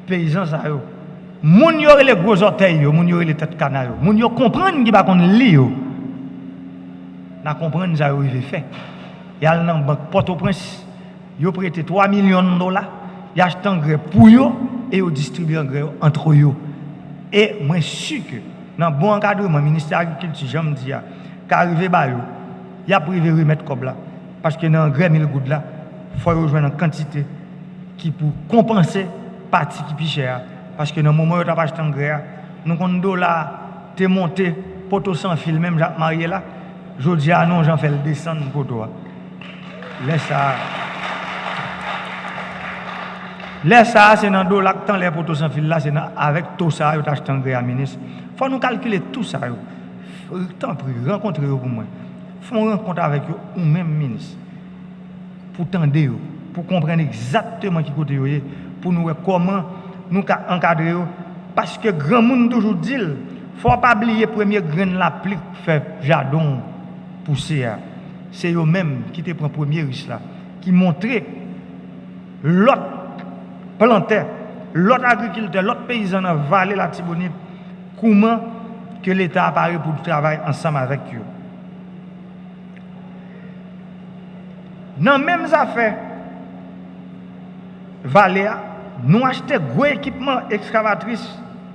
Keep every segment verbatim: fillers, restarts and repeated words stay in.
Peyizan sa yo, moun yo rele gwo zòtèy yo, moun yo rele tèt kana yo, moun yo konprann ki pa konn li yo, n a konprann sa yo rive fè. Y al nan bank Pòtoprens, yo prete twa milyon dola, y achte angrè pou yo e yo distribye angrè yo antre yo. E mwen si ke nan bon ankadreman Ministè Agrikilti, jan m di a, ka rive ba yo, y ap rive remèt kòb la. Paske nan angrè mil goud la, fò yo jwenn an kantite ki pou konpanse pati ki pi chè a. Paske nan moman yo t ap achte angrè a, nou konn dola a te monte, poto san fil, menm jan ak marye la, jodi a, non, jan fè l desann poto a. Lè sa a, lè sa a, se nan dola k t anlè poto san fil la, se nan, avèk to sa a, yo t achte angrè a, minis. Fò nou kalkile tou sa yo. Tanpri, rankontre yo pou mwen. Fè yon rankont avèk yo, ou menm, minis, pou tande yo, pou konprann egzakteman ki kote yo ye, pou nou wè kòman nou ka ankadre yo. Paske granmoun toujou di l, fò w pa bliye premye grenn lapli k fè jaden w pouse a. Se yo menm ki te pran premye ris la, ki montre lòt plantè, lòt agrikiltè, lòt peyizan nan vale Latibonit, kouman ke Leta a pare pou l travay ansanm avèk yo. Nan menm zafè vale a, nou achte gwo ekipman ekskavatris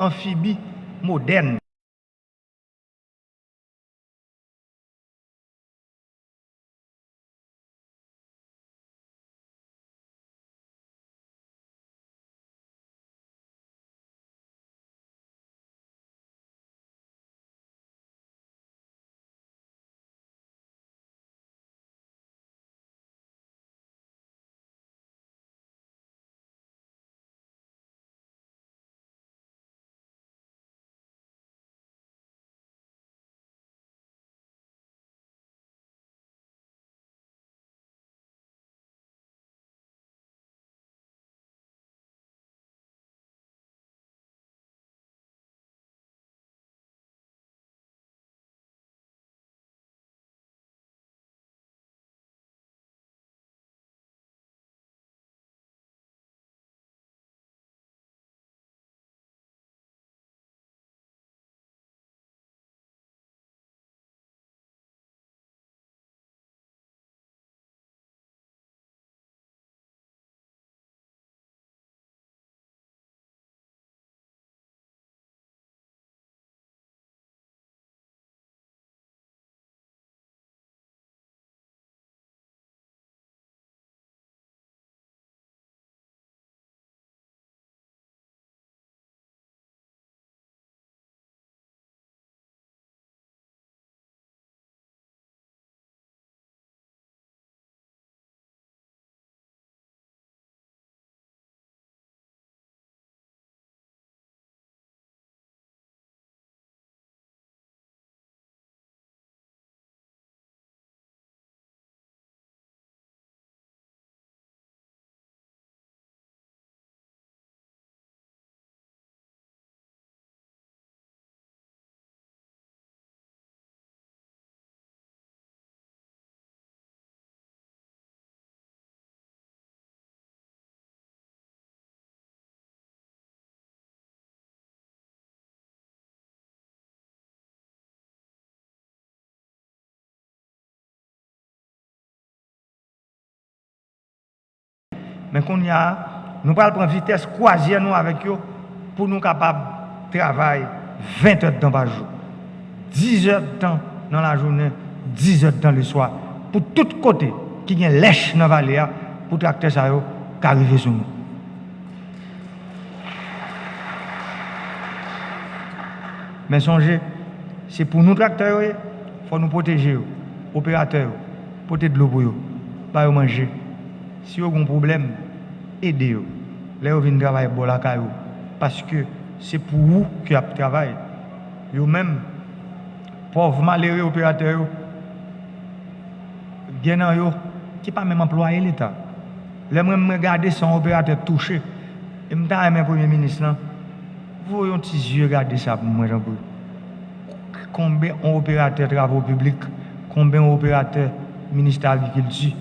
anfibi modèn. Men kounye a, nou pral pran vitès kwazyè nou avèk yo pou nou kapab travay ven èdtan pa jou. Diz èdtan nan lajounen, diz èdtan leswa. Pou tout kote ki gen lèch nan vale a, pou traktè sa yo ka rive sou nou. Men sonje, se pou nou traktè yo ye, fò nou pwoteje yo, operatè yo, pote dlo pou yo, ba yo manje. Si yo gen yon pwoblèm, ede yo lè yo vin travay bò lakay ou, paske se pou ou ke y ap travay. Yo menm, pòv malere operatè yo, gen nan yo ki pa menm anplwaye Leta. Lè mwen, mwen gade sa yon operatè touche, e m ta renmen Premye Minis lan voye yon ti zye gade sa pou mwen, tanpri. Konben yon operatè travo piblik, konben yon operatè Ministè Agrikilti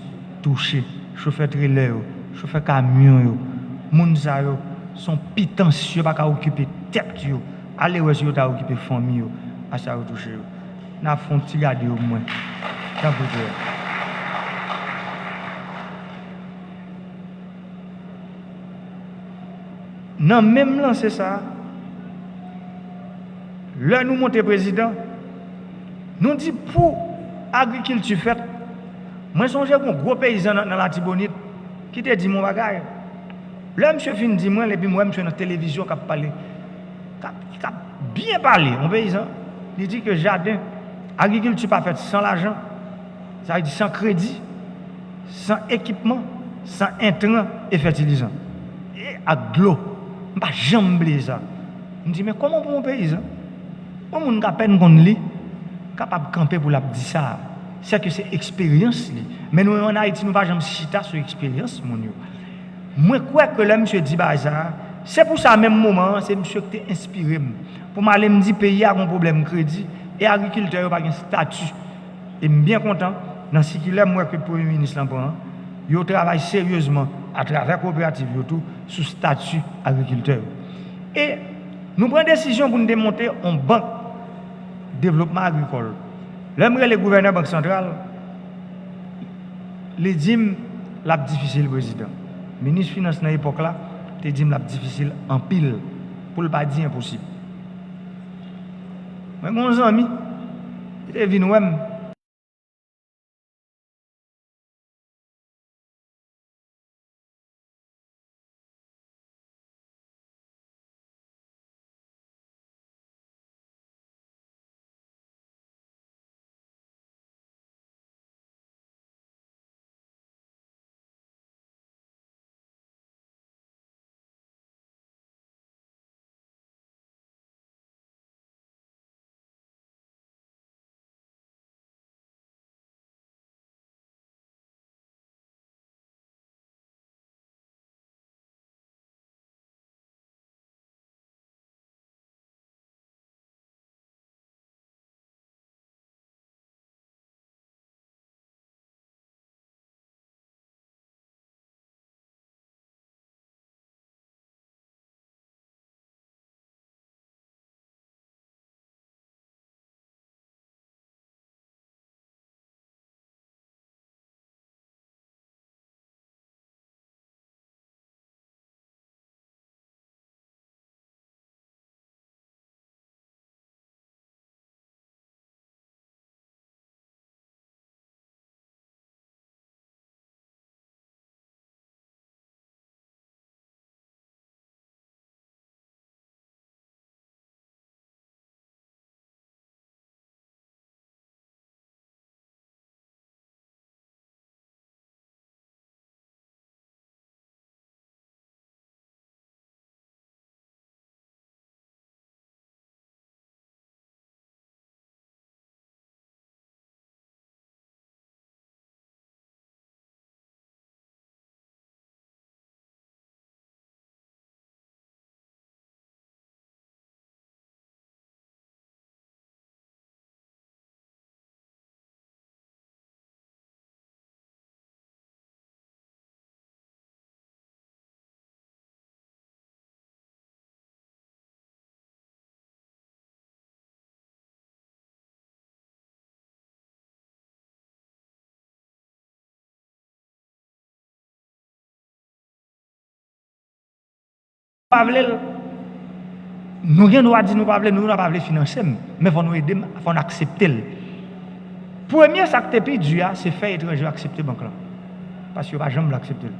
touche, chofè trelè yo, chofè kamyon yo, moun sa yo, Se yon pitans, yo pa ka okipe tèt yo. Ale wè si yo ta okipe fanmi yo, a sa yo touche yo. N ap fè yon ti gade yo pou mwen. Tanpri, frè. Nan menm lanse sa a, lè nou monte prezidan, nou di pou agrikilti fèt. Mwen sonje gen yon gwo peyizan nan, nan Latibonit ki te di m yon bagay. Lè misye fin di mwen l, epi m wè misye nan televizyon k ap pale, k ap, k ap byen pale, yon peyizan, li di ke jaden, agrikilti pa fèt san lajan, sa vle di san kredi, san ekipman, san entran e fètilizan, e ak dlo. M pa janm bliye sa. M di, men kòman pou yon peyizan, yon moun k apèn konn li, kapab kanpe pou l ap di sa? Sèke se eksperyans li. Men nou menm ann Ayiti, nou pa janm chita sou eksperyans moun yo. Mwen kwè ke lè misye di bagay sa a, se pou sa menm moman an, se misye ki te enspire m pou m ale m di peyi a gen yon pwoblèm kredi e agrikiltè yo pa gen estati. E m byen kontan, nan sikilè m wè ke premye minis lan pran an, yo travay seryezman atravè koperativ yo tou sou estati agrikiltè yo. E nou pran desizyon pou n te monte yon bank devlopman agrikòl. Lè m rele gouvènè Bank Santral, li di m l ap difisil, prezidan. Minis finans nan epòk la te di m l ap difisil anpil, pou l pa di enposib. Mwen gen yon zanmi ki te vin wè m. Pa vle l, nou gen dwa di nou pa vle, nou, nou pa vle finanse m, men fò nou ede m, fò n aksepte l. Premye, sa k te pi di a, se fè etranje yo aksepte bank lan, paske yo pa janm vle aksepte l.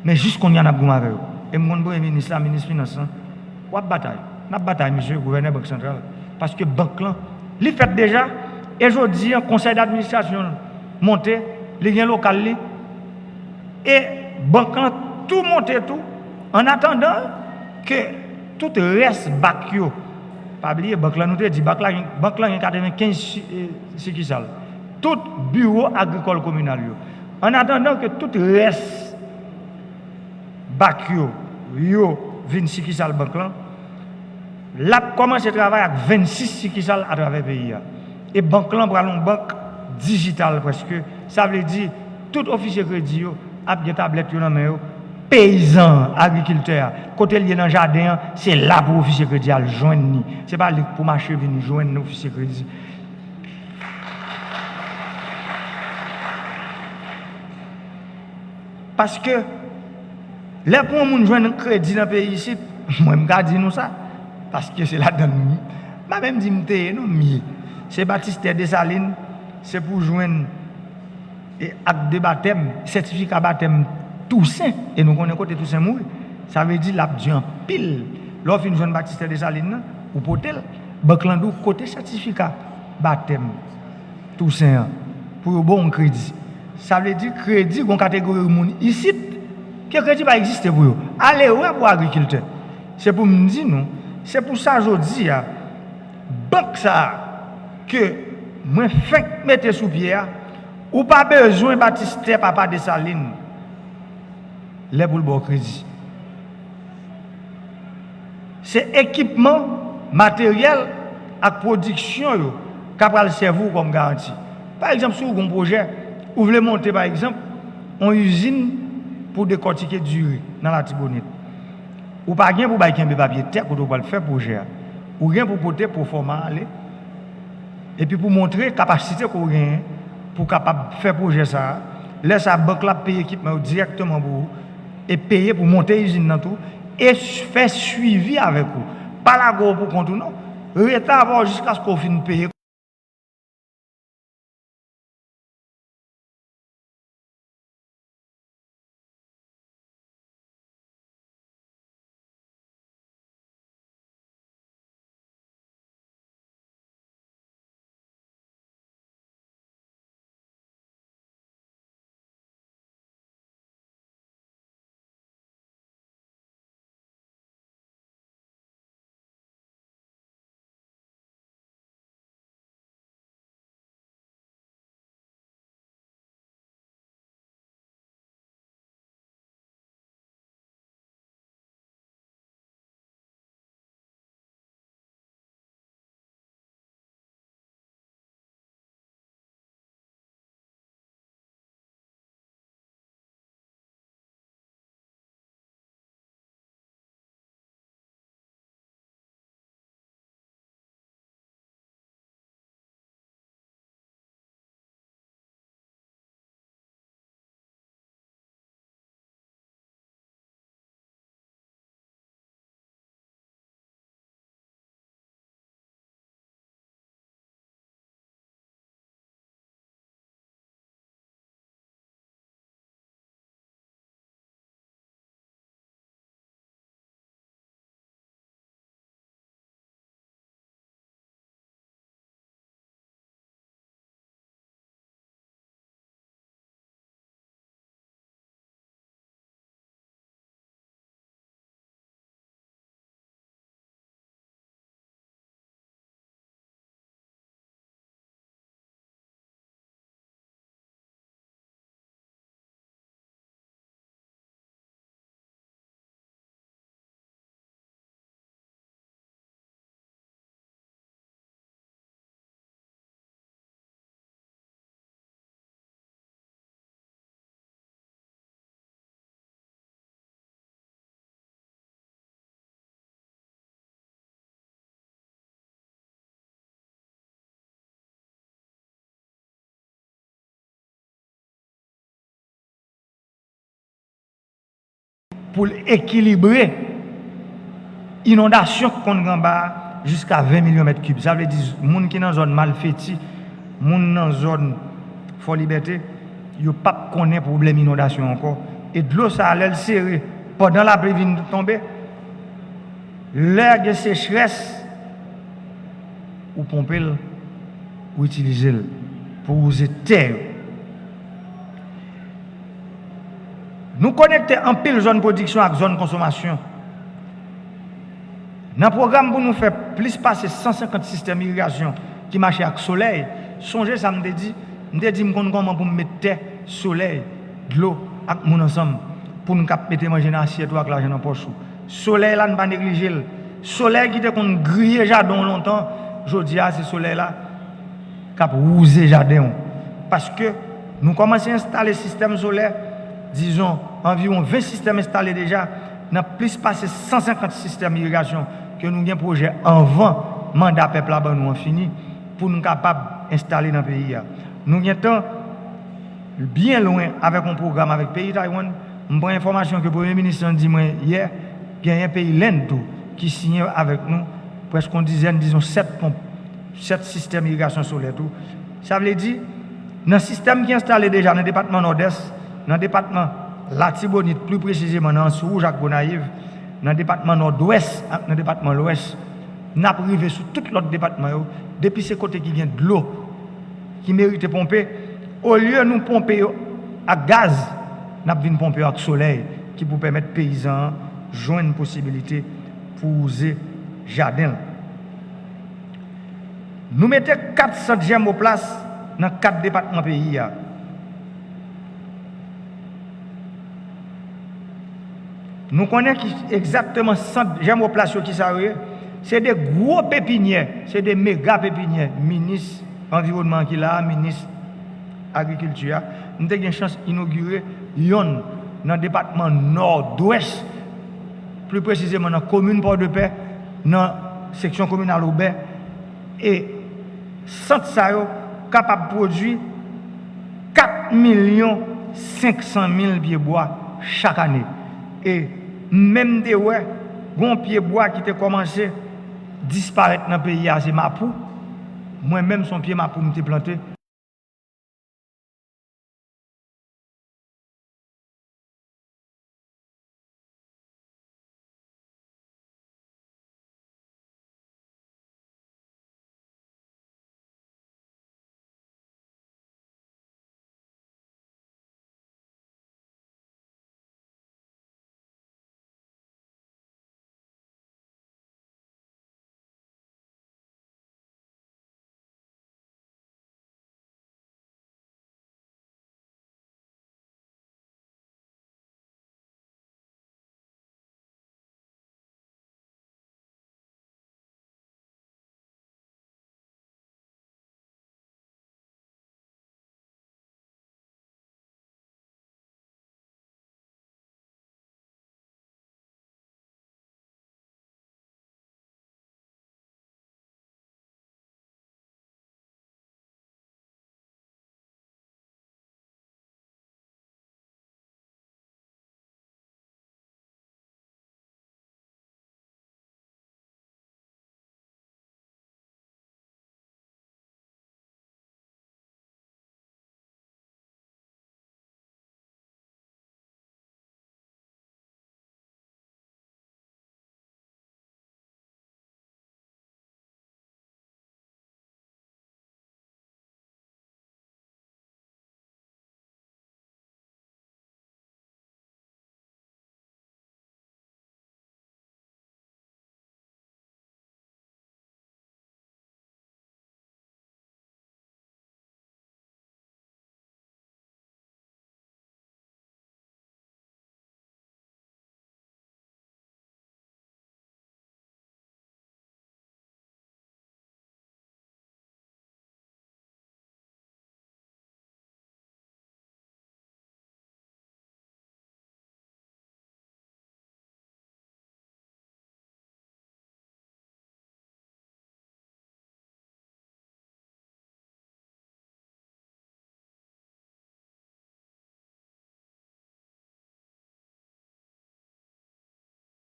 Men jis kounye a n ap goumen avè yo. E m konn premye minis la, minis finans lan, w ap batay. N ap batay, misye, gouvènè bank santral. Paske bank lan, li fèt deja. E jodi a, konsèy dadministrasyon l monte, li gen lokal li. E bank lan tou monte tou. Annatandan ke tout rès bak yo, pa bliye, bank lan, nou te di, bak la, bank lan gen katrevenkenz si-, eh, sikisal. Tout biwo agrikòl kominal yo. Annatandan ke tout rès bak yo, yo vin sikisal bank lan, l ap kòmanse travay ak vennsis sikisal atravè peyi a. E bank lan pral yon bank dijital prèske. Sa vle di, tout ofisye kredi yo ap gen tablèt yo nan men yo. peyizan an, agrikiltè a, kote l ye nan jaden an, se la pou ofisye kredi al jwenn li. Se pa li k pou mache vin jwenn ofisye kredi. Paske, lè pou yon moun jwenn kredi nan peyi isit, mwen m ka di nou sa, paske se ladan m, m pa menm di m te ye, non, m ye. Se Batistè Desalin, se pou jwenn e ak de batèm, sètifika batèm Tousen, e nou konnen kote Tousen mouri. Sa vle di l ap di anpil. Lè w fin jwenn Batistè Desalin nan, ou pote l, bank lan di w kote sètifika batèm Tousen an pou yo ba w yon kredi. Sa vle di kredi, gon kategori moun isit ke kredi pa egziste pou yo. Ale wè pou agrikiltè. Se pou m di nou, se pou sa jodi a, bank sa a ke mwen fenk mete sou pye a, ou pa bezwen Batistè Papa Desalin lè pou l ba w kredi. Se ekipman, materyèl ak pwodiksyon yo k ap pral sèvi w kòm garanti. Pa egzanp, si w gen yon pwojè, ou vle monte, pa egzanp, yon izin pou dekòtike diri nan Latibonit. Ou pa gen pou bay kenbe papye tè kote w pral fè pwojè a. Ou gen pou pote pwofòma ale, epi pou montre kapasite ke w genyen pou w kapab fè pwojè sa a. Lè sa a, bank la ap peye ekipman yo dirèkteman pou ou e peye pou monte izin nan tou e s- fè swivi avèk ou. Pa lage w pou kont ou non. Rete avè w jiskaske w fin peye. pou l ekilibre inondasyon k konn gen anba a jiska ven milyon mèt kib. Sa vle di, moun ki nan zòn Malfeti, moun nan zòn Fò Libète, yo p ap konnen pwoblèm inondasyon ankò. E dlo sa a, lè l sere, pandan lapli vin tonbe, lè gen sechrès, ou ponpe l, ou itilize l pou wouze tè yo. Nou konekte anpil zòn pwodiksyon ak zòn konsomasyon. Nan pwogram pou nou fè plis pase san senkant sistèm irigasyon ki mache ak solèy, sonje sa m te di, m te di m konn kòman pou m met tè, solèy, dlo ak moun ansanm pou n kab mete manje nan asyèt ou ak lajan nan pòch ou. Solèy la, n pa neglije l. Solèy ki te konn griye jaden w lontan, jodi a, se solèy la k ap wouze jaden w. Paske nou kòmanse enstale sistèm solè, Dizon, anviwon ven sistèm enstale deja nan plis pase san senkant sistèm irigasyon ke nou gen pwojè anvan manda pèp la ban nou an fini pou nou kapab enstale nan peyi a. Nou gentan byen lwen avèk yon pwogram avèk peyi Taiwan. M pran enfòmasyon ke Premye Minis lan di mwen yè, genyen peyi Lend tou ki siyen avèk nou prèske yon dizèn, dizon sèt ponp, sèt sistèm irigasyon solè tou. Sa vle di, nan sistèm ki enstale deja nan depatman Nòdès, nan depatman Latibonit, pli presizeman nan Anse Rouge ak Gonayiv, nan depatman Nòdwès ak nan depatman Lwès, n ap rive sou tout lòt depatman yo, depi se kote ki gen dlo ki merite ponpe, olye nou ponpe yo ak gaz, n ap vin ponpe yo ak solèy ki pou pèmèt peyizan an jwenn posibilite pou wouze jaden l. Nou mete kat sant jèmoplas nan kat depatman peyi a. Nou konnen ki egzakteman sant jèmoplas yo ki sa yo ye. Se de gwo pepinyè, se de mega pepinyè. Minis anviwònman an ki la a, minis agrikilti a, m te gen chans inogire yonn nan depatman Nòdwès, pli presizeman nan komin Pòdepè, nan seksyon kominal Obè, e sant sa yo kapab pwodui kat milyon senk san mil pye bwa chak ane. E m menm te wè, gen yon pye bwa ki te kòmanse disparèt nan peyi a, se mapou. Mwen menm, se yon pye mapou m te plante.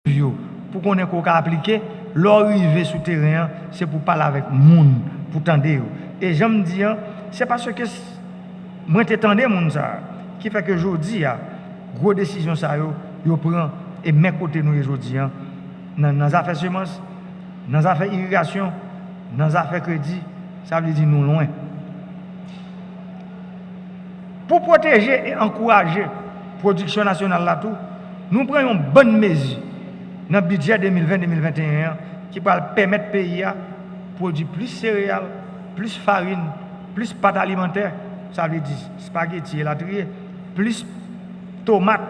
Yo, pou konnen ke w ka aplike, lè w rive sou teren an, se pou w pale avèk moun, pou tande yo. E jan m di an, se paske s-, mwen te tande moun sa a, ki fè ke jodi a, gwo desizyon sa yo, yo pran, e men kote nou ye jodi an, nan, nan zafè semans, nan zafè irigasyon, nan zafè kredi, sa vle di nou lwen. Pou pwoteje e ankouraje pwodiksyon nasyonal la tou, nou pran yon bann mezi nan bidjè de mil ven, de mil venteyen an ki pral pèmèt peyi a pwodui plis sereyal, plis farin, plis pat alimantè, sa vle di espageti, elatriye, plis tomat,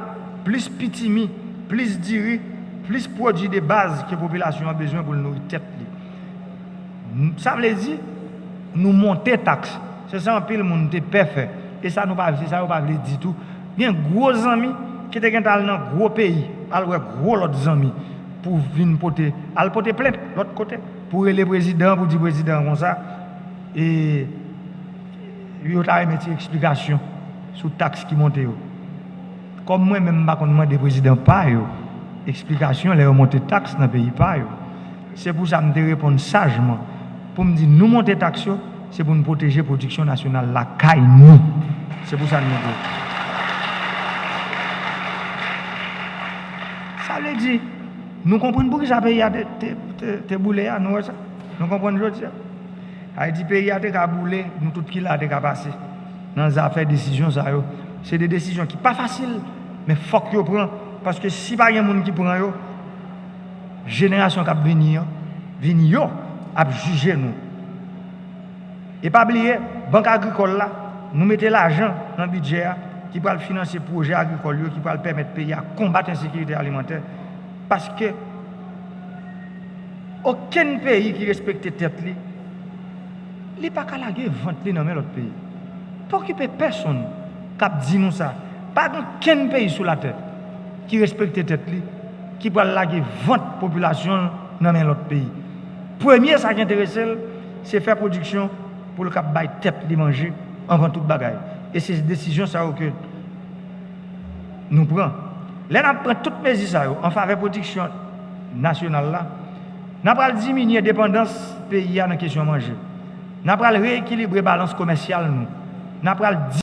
plis pitimi, plis diri, plis pwodui de baz ke popilasyon an bezwen pou l nouri tèt li. Sa vle di, nou monte taks. Se sa anpil moun te pè fè. E sa nou pa, se sa yo pa vle ditou. Gen gwo zanmi ki te gentan al nan gwo peyi, al wè gwo lòt zanmi pou vin pote, al pote plent lòt kote, pou rele prezidan, pou di prezidan konsa, e yo ta renmen ti eksplikasyon sou taks ki monte yo. Kòm mwen menm, m pa konn mande prezidan pa yo eksplikasyon lè yo monte taks nan peyi pa yo. Se pou sa m te reponn sajman pou m di nou monte taks yo, se pou n pwoteje pwodiksyon nasyonal lakay nou. Se pou sa n monte. Sa vle di, nou konprann poukisa peyi a te, te, te, te boule a, nou wè sa? Nou konprann jodi a? Ayiti, peyi a te ka boule, nou tout ki la te ka pase nan zafè desizyon sa yo. Se de desizyon ki pa fasil, men fòk yo pran, paske si pa gen moun ki pran yo, jenerasyon k ap vini an, vini yo ap jije nou. E pa bliye, Bank Agrikòl la, nou mete lajan nan bidjè a ki pral finanse pwojè agrikòl yo, ki pral pèmèt peyi a konbat ensekirite alimantè. Paske okenn peyi ki respekte tèt li, li pa ka lage vant li nan men lòt peyi. Pa okipe pèsonn k ap di nou sa. Pa gen okenn peyi sou latè ki respekte tèt li, ki pral lage vant popilasyon l nan men lòt peyi. Premye sa ki enterese l, se fè pwodiksyon pou l kab bay tèt li manje anvan tout bagay. E se desizyon sa yo ke nou pran. Lè n ap pran tout mezi sa yo an favè pwodiksyon nasyonal la, n a pral diminye depandans peyi a nan kesyon manje. N a pral reyekilibre balans komèsyal nou. N a pral di-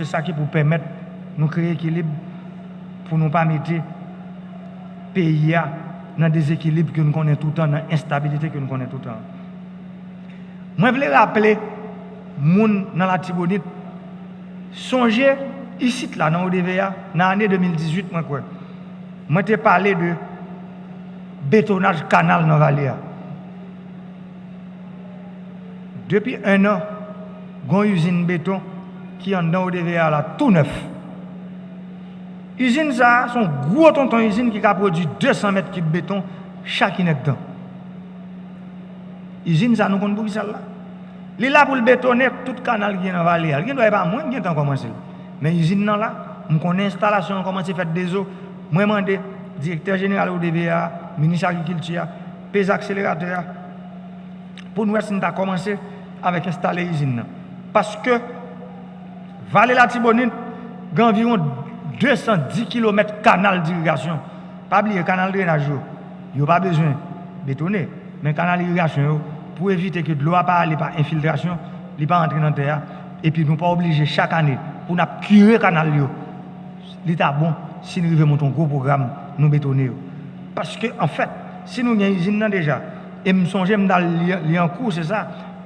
Se sa ki pou pèmèt nou kreye ekilib pou nou pa mete peyi a nan dezekilib ke nou konnen toutan, nan enstabilite ke nou konnen toutan. Mwen vle raple moun nan Latibonit, sonje isit la nan O D V A, nan ane de mil dizuit, mwen kwè, mwen te pale de betonaj kanal nan vale a. Depi en an, gon izin beton ki anndan O D V A la tou nèf. Izin sa a se yon gwo tonton izin ki ka pwodui de san mèt kib beton chak inèdtan. Izin sa a, nou konn poukisa l la? Li la pou l betonnen tout kanal ki gen nan vale a. Li gen dwa e pa mwen ki gentan kòmanse l. Men izin nan la, m konnen enstalasyon an kòmanse fèt dezo. Mwen mande direktè jeneral O D V A, minis agrikilti a, peze akseleratè a, pou n wè si n ta kòmanse avèk enstale izin nan. Paske Vale Latibonit gen anviwon de san dis kilomèt kanal dirigasyon. Pa bliye kanal drenaj yo, yo pa bezwen betone, men kanal irigasyon yo, pou evite ke dlo a pa ale pa enfiltrasyon, li pa antre nan tè a, epi nou pa oblije chak ane pou n ap kire kanal yo. Li ta bon si n rive monte yon gwo pwogram, nou betone yo. Paske, anfèt, si nou gen izin nan deja, e m sonje m t al li, li an kou, se sa,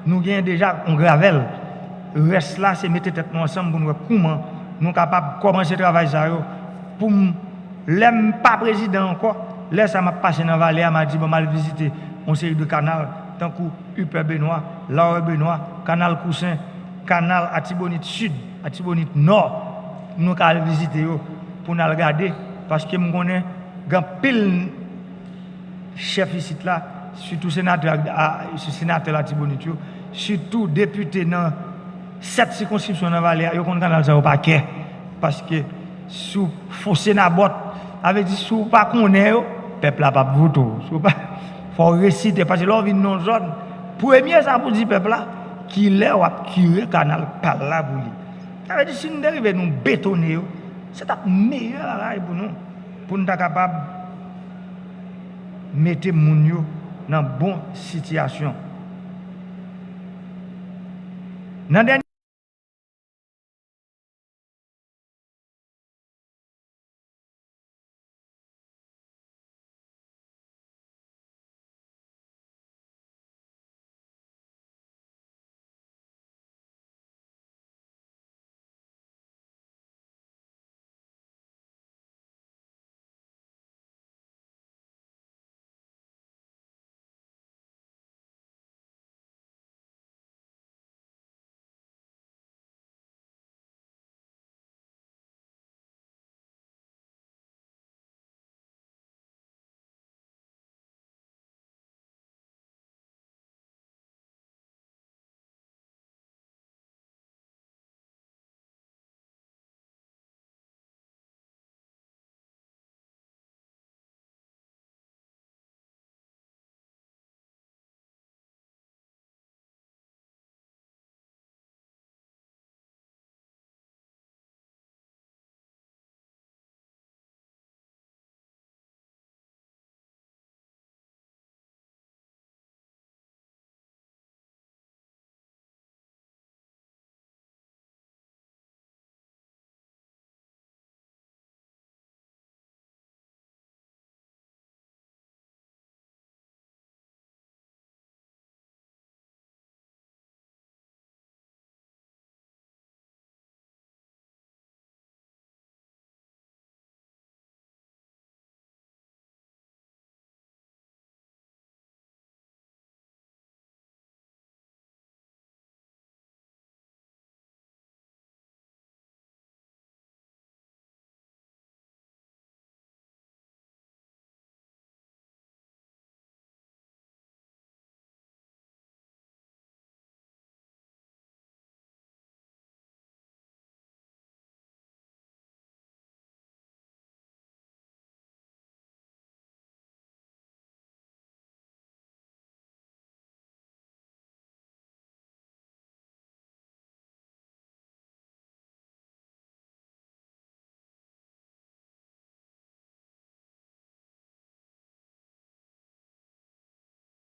nou gen deja yon gravèl. Rès la, se mete tèt nou ansanm pou n wè kouman nou kapab kòmanse travay sa yo, pou m, lè m pa prezidan ankò, lè sa m ap pase nan vale a, m a di, bon, m al vizite yon seri de kanal, tankou Upper Benoît, Lower Benoît, kanal Kousen, kanal Atibonit Sid, Atibonit Nò, nou ka al vizite yo pou n al gade, paske m konnen gen anpil chèf isit la, sitou senatè ak, a, senatè Latibonit yo, sitou depite nan sèt sikonskripsyon nan vale a, yo konn kanal sa yo pa kè. Paske si w fose nabòt, sa vle di si w pa konnen yo, pèp la p ap vote w. Si w pa, fò w resite, paske lè w vin nan yon zòn, premye sa pou di pèp la, kilè w ap kire kanal pa l la pou li. Sa vle di si n te rive nou betone yo, se t ap meyè bagay pou nou, pou n ta kapab mete moun yo nan bon sitiyasyon. Nan dènye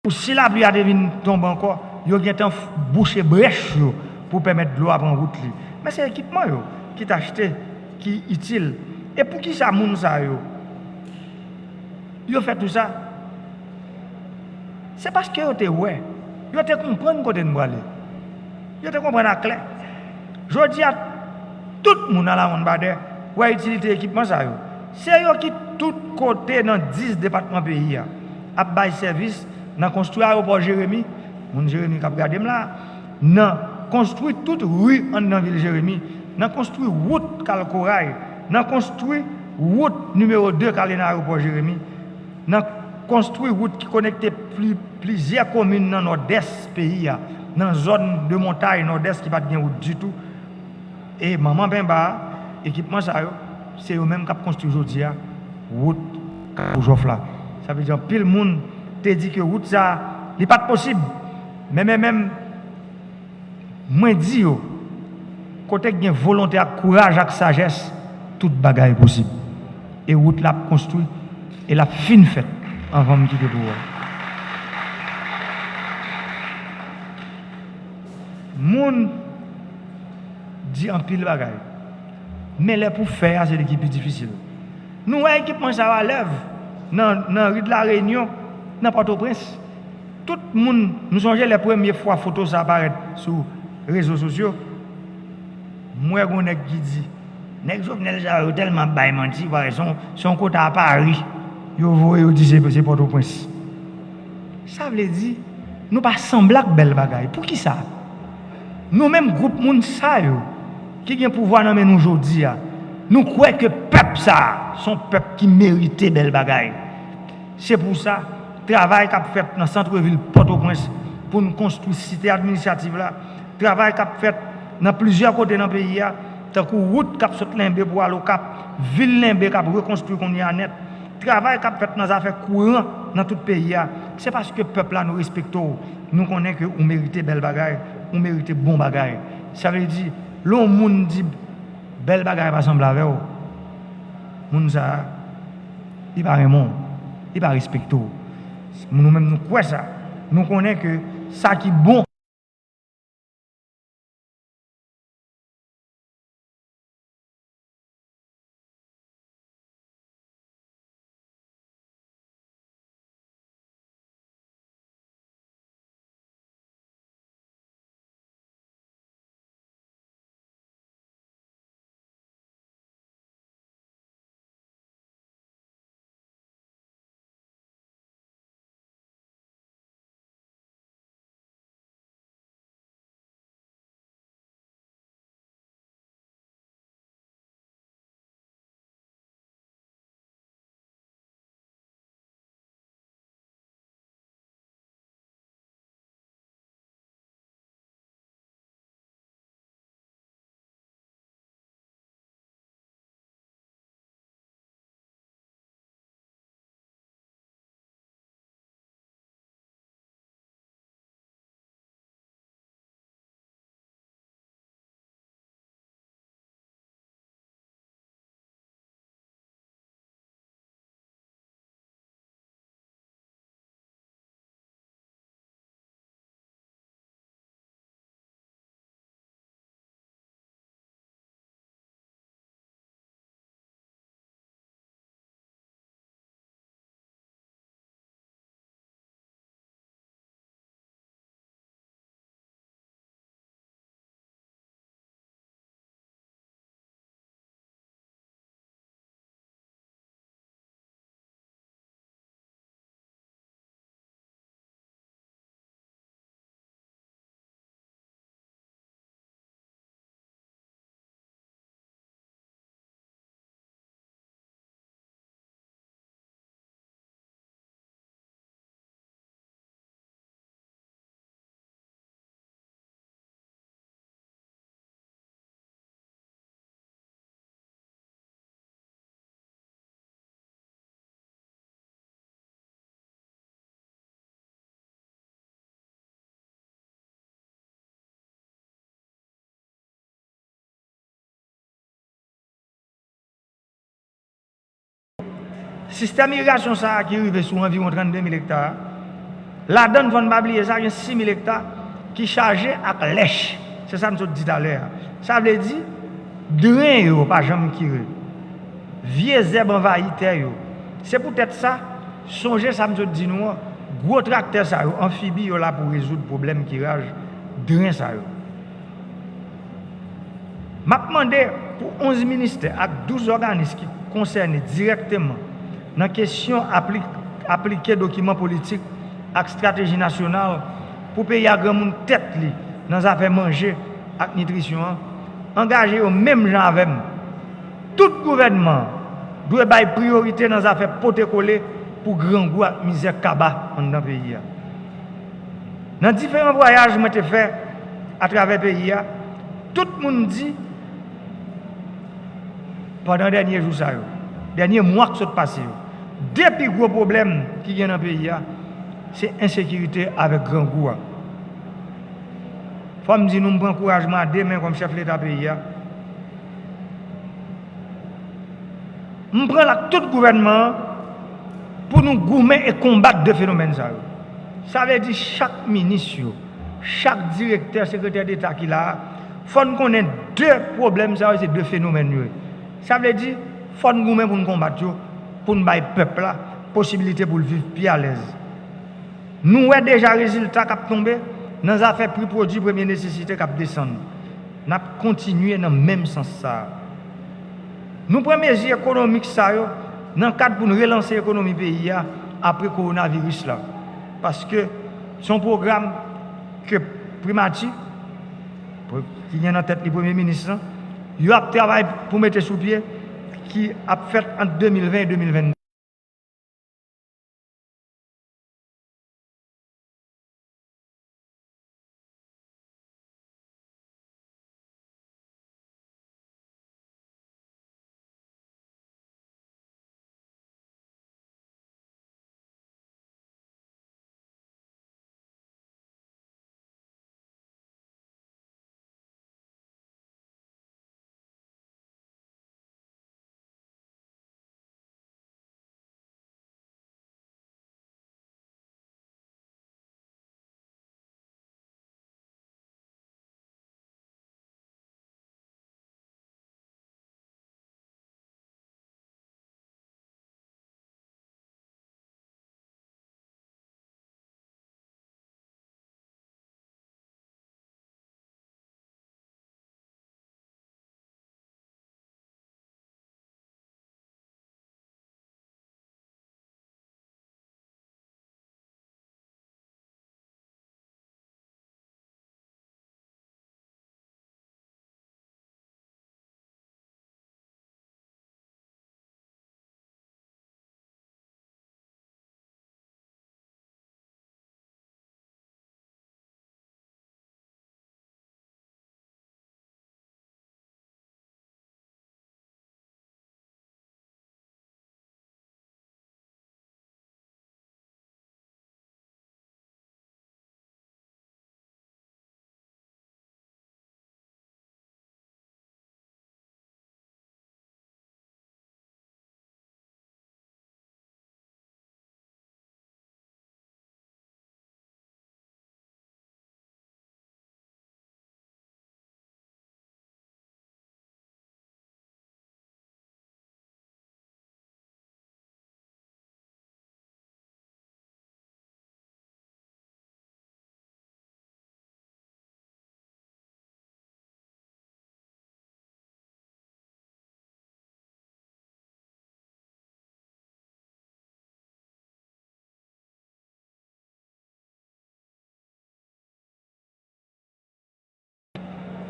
Pou si lapli a te vin tonbe ankò, yo gentan f-, bouche brèch yo pou pèmèt dlo a pran wout li. Men se ekipman yo ki t achte, ki itil. E poukisa moun sa yo, yo fè tou sa? Se paske yo te wè, yo te konprann kote n prale. Yo te konprann aklè. Jodi a, tout moun Alamond Badè wè itilite ekipman sa yo. Se yo ki tout kote nan dis depatman peyi a ap bay sèvis nan konstwi ayewopò Jeremi. Moun Jeremi k ap gade m la, nan konstwi tout ri anndan vil Jeremi, nan konstwi wout k al Koray, nan konstwi wout nimewo de k ale nan ayewopò Jeremi, nan konstwi wout ki konekte pli, plizyè komin nan nòdès peyi a, nan zòn de montay nòdès ki pa t gen wout ditou. E manman penba a, ekipman sa yo, se yo menm k ap konstwi jodi a wout Kabou Jòf la. Sa vle di anpil moun te di ke wout sa a, li pa t posib. Men, men, men, mwen di yo, kote k gen volonte ak kouraj ak sajès, tout bagay posib. E wout la ap konstwi, e l ap fin fèt anvan m kite pouvwa. Moun di anpil bagay, men lè pou fè a, se li ki pi difisil. Nou wè ekipman sa yo alèv nan, nan ri de la Reyinyon, nan Pòtoprens. Tout moun, nou sonje lè premye fwa foto sa parèt sou rezo sosyo, m wè gon nèg ki di, nèg Jovenel sa yo tèlman ap bay manti, parèt se yon, se yon kota a Pari yo voye, yo di se, se Pòtoprens. Sa vle di, nou pa sanble ak bèl bagay. Poukisa? Nou menm gwoup moun sa yo ki gen pouvwa nan men nou jodi a, nou kwè ke pèp sa a, se yon pèp ki merite bèl bagay. Se pou sa, travay k ap fèt nan santrevil Pòtoprens pou n konstwi site administrativ la, travay k ap fèt nan plizyè kote nan peyi a, tankou wout k ap sot Lenbe pou al Okap, vil Lenbe k ap rekonstwi kounye a nèt, travay k ap fèt nan zafè kouran nan tout peyi a, se paske pèp la nou respekte w, nou konnen ke ou merite bèl bagay, ou merite bon bagay. Sa vle di, lè yon moun di bèl bagay pa sanble avè w, moun sa a, li pa renmen w, li pa respekte w. Nou menm nou kwè sa. Nou konnen ke sa ki bon. Sistèm irigasyon sa a ki rive sou anviwon trannde mil ekta a, ladan n, fò n pa bliye sa, gen sis mil ekta ki chaje ak lèch. Se sa m sot di talè a. Sa vle di, dren yo pa janm kire. Vye zèb anvayi tè yo. Se poutèt sa, sonje sa m sot di nou an, gwo traktè sa yo, anfibi, yo la pou rezoud pwoblèm kiraj dren sa yo. M ap mande pou onz ministè ak douz òganis ki konsène dirèkteman nan kesyon apli-, aplike dokiman politik ak estrateji nasyonal pou peyi a granmoun tèt li nan zafè manje ak nitrisyon an, angaje yo menm jan avè m. Tout gouvènman an dwe bay priyorite nan zafè pote kole pou grangou ak mizè kaba anndan peyi a. Nan diferan vwayaj mwen te fè atravè peyi a, tout moun di, pandan dènye jou sa yo, dènye mwa k sot pase yo, de pi gwo pwoblèm ki gen nan peyi a, se ensekirite avèk grangou a. Fò m di nou, m pran kouraj mwen a de men kòm chèf Leta peyi a. M pran l ak tout gouvènman an pou nou goumen e konbat de fenomèn sa yo. Sa vle di chak minis yo, chak direktè, sekretè deta ki la a, fò n konnen de pwoblèm sa yo se de fenomèn yo ye. Sa vle di, fò n goumen pou n konbat yo, pou n bay pèp la posibilite pou l viv pi alèz. Nou wè deja rezilta k ap tonbe nan zafè pri pwodui premye nesesite k ap desann. N ap kontinye nan menm sans sa a. Nou pran mezi ekonomik sa yo nan kad pou n relanse ekonomi peyi a apre kowonaviris la. Paske se yon pwogram ke primati, ki gen nan tèt li premye minis lan, yo ap travay pou mete sou pye, ki ap fèt ant de mil ven e de mil vennde.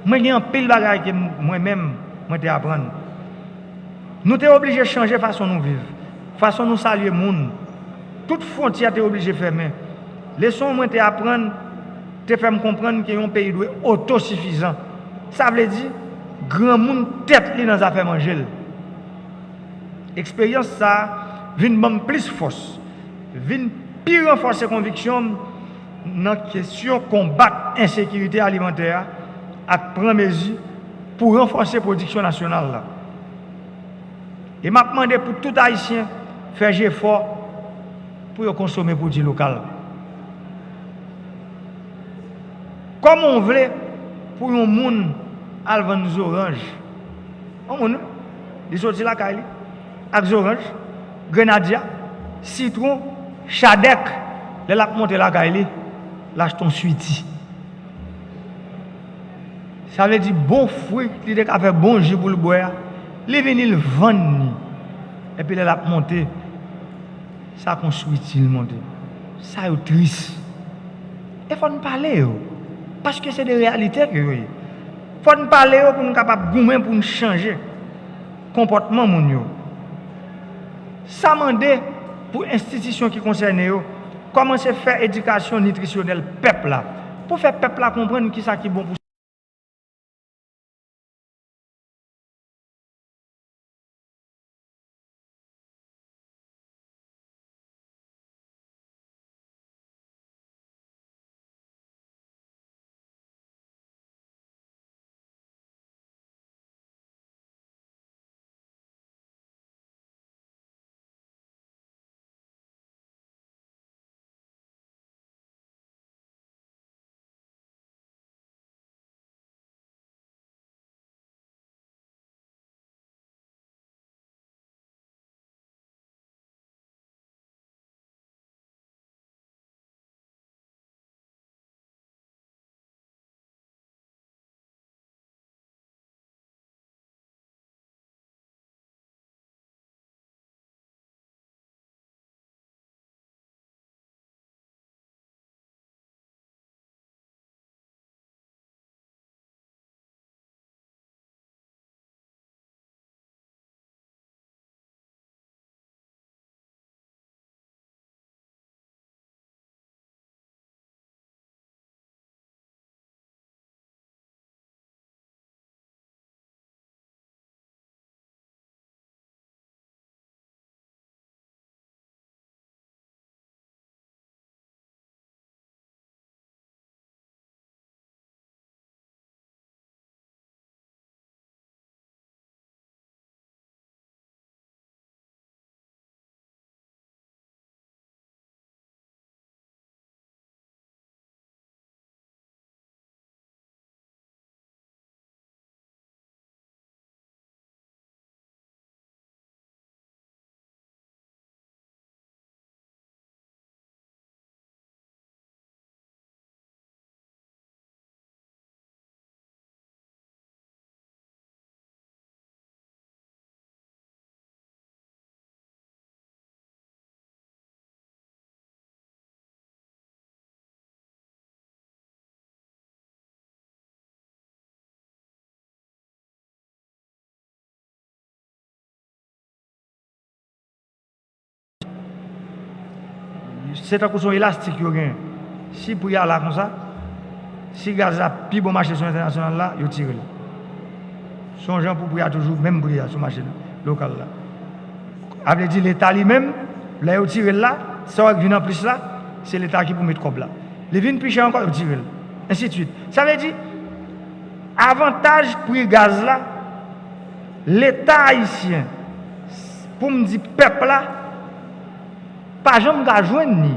Mwen gen anpil bagay ke m- mwen menm, mwen te aprann. Nou te oblije chanje fason nou viv, fason nou salye moun. Tout fwontyè te oblije fèmen. Leson mwen te aprann te fè m konprann ke yon peyi dwe otosifizan. Sa vle di, granmoun tèt li nan zafè manje l. Eksperyans sa a vin ban m plis fòs, vin pi ranfòse konviksyon m nan kesyon konbat ensekirite alimantè a ak pran mezi pou ranfòse pwodiksyon nasyonal la. E m ap mande pou tout Ayisyen fè jefò pou yo konsome pwodui lokal. Kòman w vle pou yon moun al vann zoranj? Yon moun, wi, li soti lakay li ak zoranj, grenadya, sitwon, chadèk, lè l ap monte lakay li, l achte yon switi. Sa vle di bon fwi li te ka fè bon ji pou l bwè a, li vini l vann li. Epi lè l ap monte, sa k yon switi l monte. Sa yo tris. E fò n pale yo. Paske se de reyalite ke yo ye. Fò n pale yo pou n kapab goumen pou n chanje konpòtman moun yo. Sa mande pou enstitisyon ki konsène yo kòmanse fè edikasyon nitrisyonèl pèp la, pou fè pèp la konprann kisa ki bon pou Se tankou se yon elastik yo genyen. Si pri a la konsa, si gaz la pi bon mache sou entènasyonal la, yo tire l. Se yon jan pou pri a toujou menm pri a sou mache lokal la. A vle di Leta li menm, lè yo tire l la, sa w wè k vin anplis la, se Leta ki pou met kòb la. Li vin pi chè ankò, yo tire l. Ensidswit. Sa vle di, avantaj pri gaz la, Leta ayisyen, pou m di pèp la, pa janm ka jwenn li.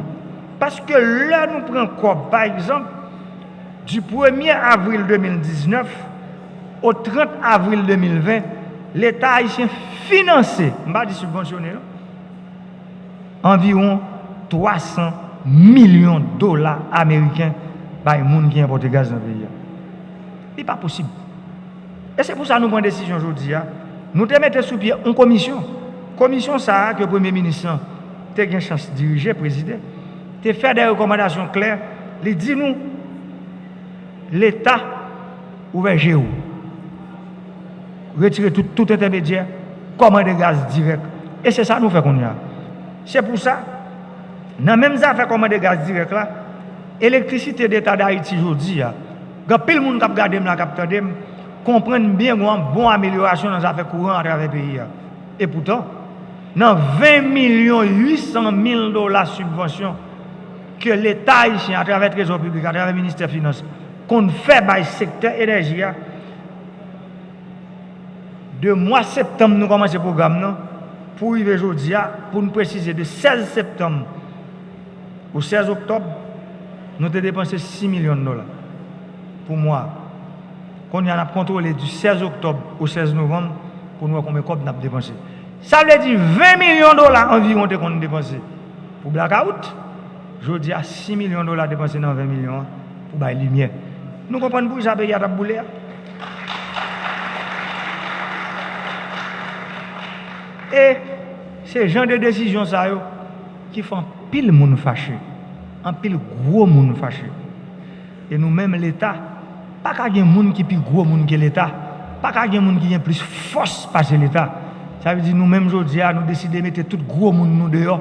Paske lè nou pran kòb, pa egzanp, du premye avril de mil diznèf au trant avril de mil ven, Leta ayisyen finanse, m pa di sibvansyone non, anviwon twa san milyon dola ameriken bay moun ki enpòte gaz nan peyi a. Li pa posib. E se pou sa nou pran desizyon jodi a. Nou te mete sou pye yon komisyon. Komisyon sa a ke Premye Minis lan te gen chans dirije, prezide, te fè de rekòmandasyon klè. Li di nou, Leta, ouvè je w. Retire tout, tout entèmedyè, kòmande gaz dirèk. E se sa nou fè kounye a. Se pou sa, nan menm zafè kòmande gaz dirèk la, Elektrisite Deta Dayiti jodi a, gen anpil moun k ap gade m la, k ap tande m, konprann byen gen yon bon amelyorasyon nan zafè kouran atravè peyi a. Epoutan, nan ven milyon uit san mil dola sibvansyon ke Leta ayisyen, atravè Trezò Piblik, atravè Ministè Finans, konn fè bay sektè enèji a, de mwa septanm nou kòmanse pwogram nan, pou rive jodi a, pou n presize, de sèz septanm au sèz oktòb, nou te depanse sis milyon dola pou mwa a. Kounye a, n ap kontwole du sèz oktòb au sèz novanm pou n wè konbyen kòb n ap depanse. Sa vle di ven milyon dola anviwon te konn depanse pou blakawout. Jodi a, sis milyon dola depanse nan ven milyon an pou bay limyè. Nou konprann poukisa peyi a t ap boule a? E se jan de desizyon sa yo ki fè anpil moun fache, anpil gwo moun fache. E nou menm Leta, pa ka gen moun ki pi gwo moun ke Leta, pa ka gen moun ki gen plis fòs pase Leta. Sa vle di nou menm jodi a, nou deside mete tout gwo moun nou deyò.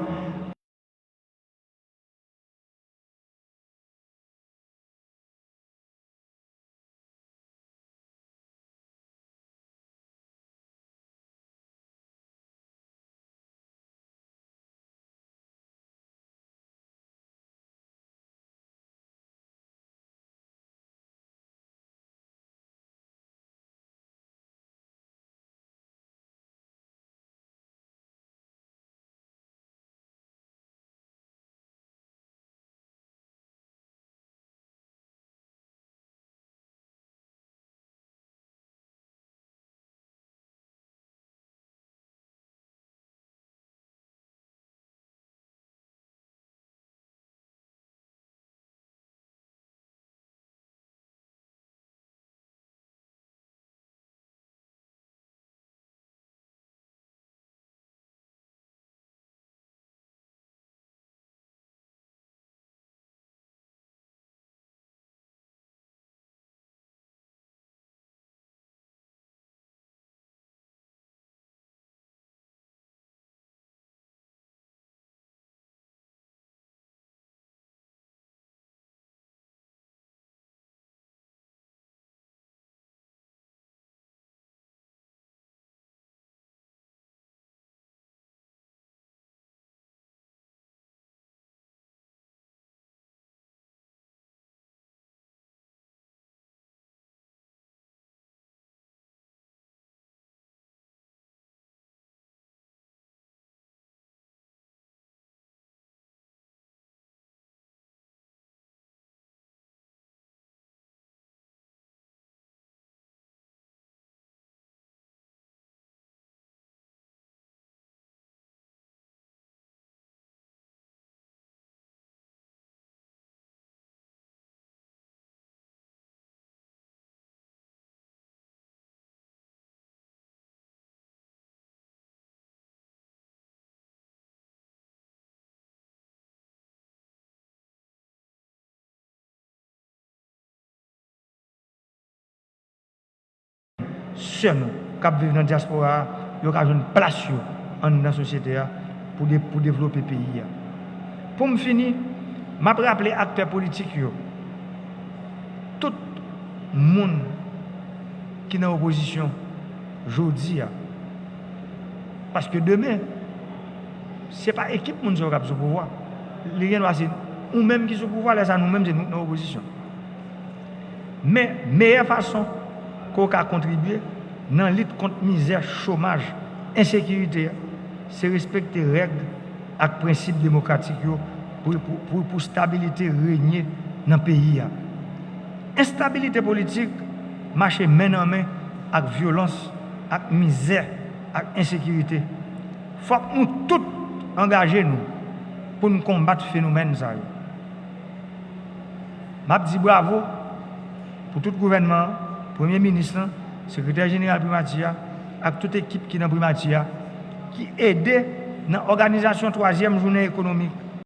Sè nou k ap viv nan dyaspora a, yo ka jwenn plas yo anndan sosyete a pou de, pou devlope peyi a. Pou m fini, m ap raple aktè politik yo, tout moun ki nan opozisyon jodi a, paske demen, se pa ekip moun sa yo k ap sou pouvwa. Li gen dwa se ou menm ki sou pouvwa, lè sa nou menm se nou k nan opozisyon. Men meyè fason ke w ka kontribye nan lit kont mizè, chomaj, ensekirite a, se respekte règ ak prensip demokratik yo pou, pou, pou, pou stabilite renye nan peyi a. Enstabilite politik mache men nan men ak vyolans, ak mizè, ak ensekirite. Fòk nou tout angaje nou pou n konbat fenomèn sa yo. M ap di bravo pou tout gouvènman an, premye minis lan, sekretè jeneral primati a, ak tout ekip ki nan primati a, ki ede nan òganizasyon twazyèm jounen ekonomik